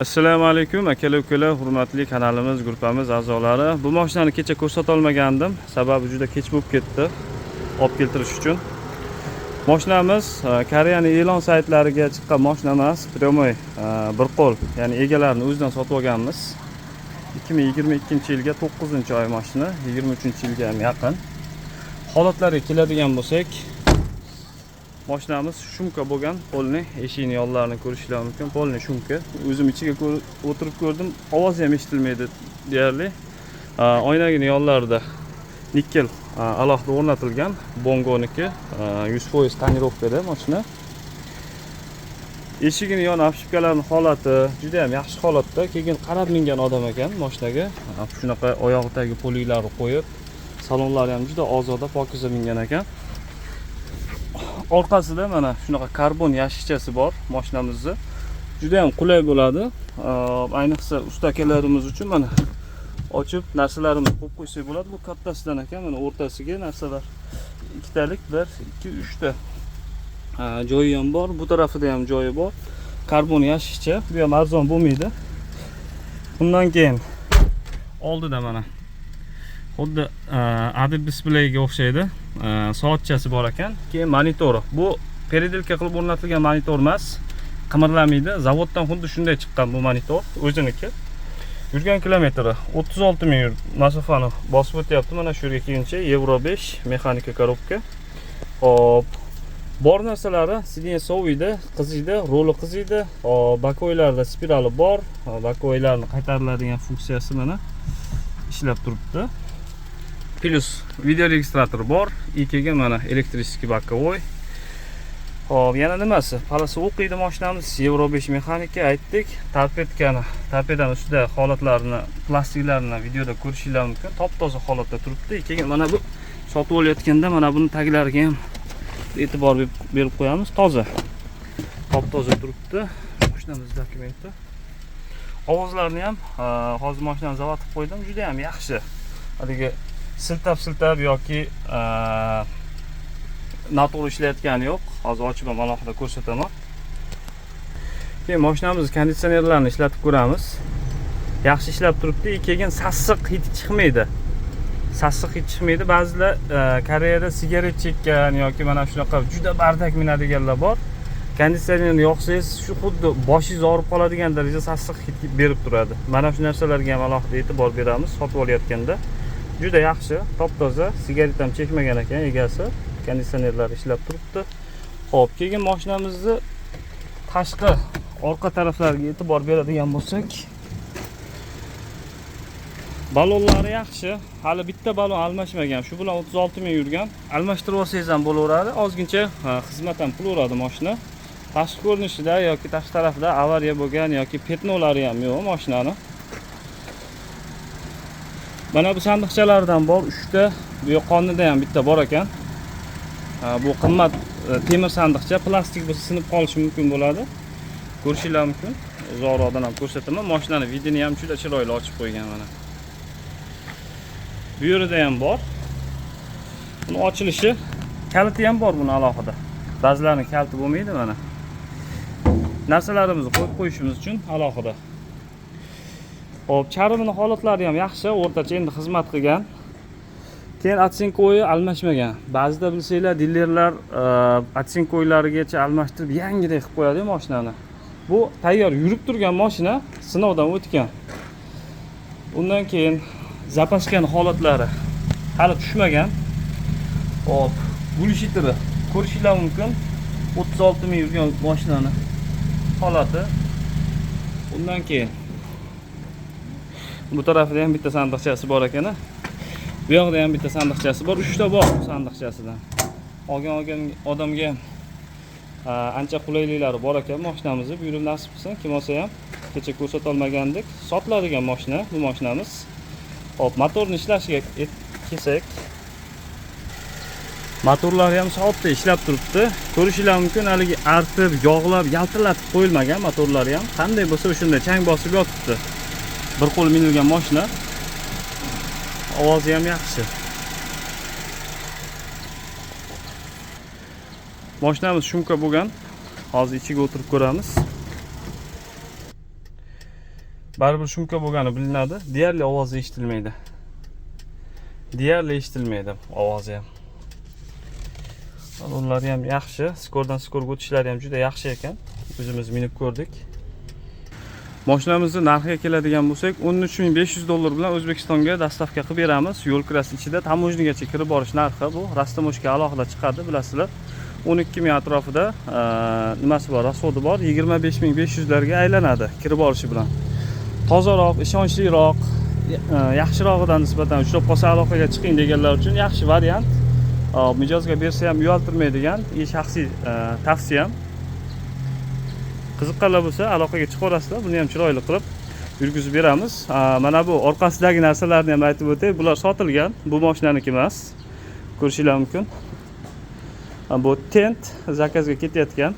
Assalomu alaykum, akalar, ukalar, hurmatli kanalimiz, gruppamiz a'zolari. Bu mashinani kecha ko'rsata olmagandim, sababi juda kech bo'lib ketdi olib keltirish uchun. Mashinamiz Koreyaning e'lon saytlariga chiqqan mashina emas, прямой bir qo'l, ya'ni egalarini o'zidan sotib olganmiz. 2022-yilga 9-oy mashina, 23-yilga ham yaqin. Holatlariga keladigan bo'lsak, mashinamiz шумка bo'lgan, полный eshikni yonlarini ko'rishlar mumkin, полный шумка. O'zim ichiga o'tirib ko'rdim, ovozi ham eshitilmaydi deyarli. Oynagini yonlarida никель alohida o'rnatilgan, Bongoniki, 100% тонировка da mashina. Eshigini yon обшивка larini holati juda ham yaxshi holatda. Keyin qarab mingan odam ekan mashinaga. Shunaqa oyog'i tagi poliklari qo'yib, salonlari ham juda ozoda, pokiza mingan ekan. Orqasida mana shunaqa karbon yashikchasi bor mashinamizni. Juda ham qulay bo'ladi. Ayniqsa usta akalarimiz uchun mana ochib narsalarimizni qo'yib qo'ysak bo'ladi. Bu kattasidan ekan, mana o'rtasiga narsalar ikkitalik, bir, ikki, uchta joyi ham bor. Bu tarafida ham joyi bor. Karbon yashikcha, bu ham arzon bo'lmaydi. Undan keyin oldida mana xuddi Adib displayga o'xshaydi. Soatchasi bor ekan. Keyin monitori. Bu переделка qilib o'rnatilgan monitor emas, qimirlamaydi. Zavoddan xuddi shunday chiqqan bu monitor, o'ziniki. Yurgan kilometri 36 ming masofani bosib o'tyapti. Mana shu yerga kelguncha Yevro 5 mexanika коробка. Xo'p, bor narsalari: сиденье soviydi, qiziydi, ruli qiziydi. Xo'p, боковой larda spirali bor. Боковой larni qaytariladigan funksiyasi mana ishlab turibdi. Плюс видеорегистратор bor. И keyin mana электрический боковой. Xo'p, yana nimasi? Полоса o'qiydi mashinamiz. Yevro 5 mexanika aytdik. Торпедка ni, torpedani ustida holatlarini, plastiklarini videoda ko'rishinglar mumkin. Top-toza holatda turibdi. Keyin mana bu sotib olayotganda mana buni taglariga ham e'tibor berib qo'yamiz. Toza. Top-toza turibdi. Mashinamiz dokumenti. Ovozlarni ham hozir mashinani zavod qilib qo'ydim. Juda ham yaxshi. Haligi siltab-siltab yoki noto'g'ri ishlayotgani yo'q. Hozir ochib ham alohida ko'rsataman. Keyin mashinamiz konditsionerlarni ishlatib ko'ramiz. Yaxshi ishlab turibdi. Keyin sassiq hid chiqmaydi. Sassiq hid chiqmaydi. Ba'zilar Koreyada sigaret chekkan yoki mana shunaqa juda бардак minadiganlar bor. Konditsionerni yoqsangiz, shu xuddi boshingiz og'rib qoladigan darajada sassiq hid berib turadi. Mana shu narsalarga ham alohida e'tibor beramiz sotib olayotganda. Juda yaxshi, top-toza, sigaret ham chekmagan ekan egasi. Konditsionerlar ishlab turibdi. Xo'p, keyin mashinamizni tashqi orqa taraflariga e'tibor beradigan bo'lsak, balonlari yaxshi. Hali bitta balon almashmagan. Shu bilan 36 ming yurgan. Almashtirib olsangiz ham bo'laveradi. Ozgincha xizmat ham qilaveradi mashina. Tashqi ko'rinishida yoki tashqi tarafida avariya bo'lgan yoki пятно lari ham yo'q mashinani. Mana bu sandiqchalardan bor 3 ta, bu yoq qonida ham bitta bor ekan. Bu qimmat temir sandiqcha, plastik bo'lsa sinib qolishi mumkin bo'ladi. Ko'rishinglar mumkin. Uzoqroqdan ham ko'rsataman. Mashinani вид ini ham juda chiroyli ochib qo'ygan mana. Bu yerida ham bor. Buni ochilishi, kaliti ham bor buni alohida. Ba'zilarning kaliti bo'lmaydi mana. Narsalarimizni qo'yib qo'yishimiz uchun alohida. Xo'p, charmini holatlari ham yaxshi, o'rtacha endi xizmat qilgan. Keyin оцинковый almashmagan. Ba'zida bilsanglar, dilerlar оцинковый larigacha almashtirib yangidek qilib qo'yadi mashinani. Bu tayyor yurib turgan mashina, sinovdan o'tgan. Undan keyin запаска ni holatlari hali tushmagan. Xo'p, глушители ko'rishinglar mumkin. 36 ming yurgan mashinani holati. Undan keyin bu tarafida ham bitta sandiqchasi bor ekan. Bu yoqda ham bitta sandiqchasi bor. 3 ta bor bu sandiqchasidan. Olgan odamga ancha qulayliklari bor ekan mashinamizni. Buyurib nasib qilsin, kim olsa ham kecha ko'rsata olmagandik. Sotiladigan mashina bu mashinamiz. Xo'p, motorni ishlashiga kelsak, motorlari ham soatda ishlab turibdi. Ko'rishinglar mumkin, haligi artib, yog'lab, yaltillatib qo'yilmagan motorlari ham qanday bo'lsa o'shunday chang bosib yotibdi. Bir qo'l minilgan mashina. Ovozi ham yaxshi. Mashinamiz шумка bo'lgan. Hozir ichiga o'tirib ko'ramiz. Baribir шумка bo'lgani bilinadi. Deyarli ovozi eshitilmaydi. Deyarli eshitilmaydi ovozi ham. Salonlari ham yaxshi. Скор dan скор ga o'tishlari ham juda yaxshi ekan. O'zimiz minib ko'rdik. Mashinamizni narxiga keladigan bo'lsak, 13 500 dollar bilan O'zbekistonga доставка qilib beramiz. Yo'l kirasi ichida таможня gacha kirib borish narxi bu. Растаможка alohida chiqadi, bilasizlar. 12 ming atrofida nimasi bor, расход i bor, 25 500 larga aylanadi kirib borishi bilan. Tozaroq, ishonchliroq, yaxshirog'idan nisbatan uchrab qolsa aloqaga chiqing deganlar uchun yaxshi variant. Mijozga bersa ham uyaltirmaydigan и shaxsiy tavsiyam. Qiziqqanlar bo'lsa, aloqaga chiqaverasizlar. Buni ham chiroyli qilib yurgizib beramiz. Mana bu orqasidagi narsalarni ham aytib o'tay. Bular sotilgan, bu mashinaniki emas. Ko'rishinglar mumkin. Bu тент заказ ga ketayotgan.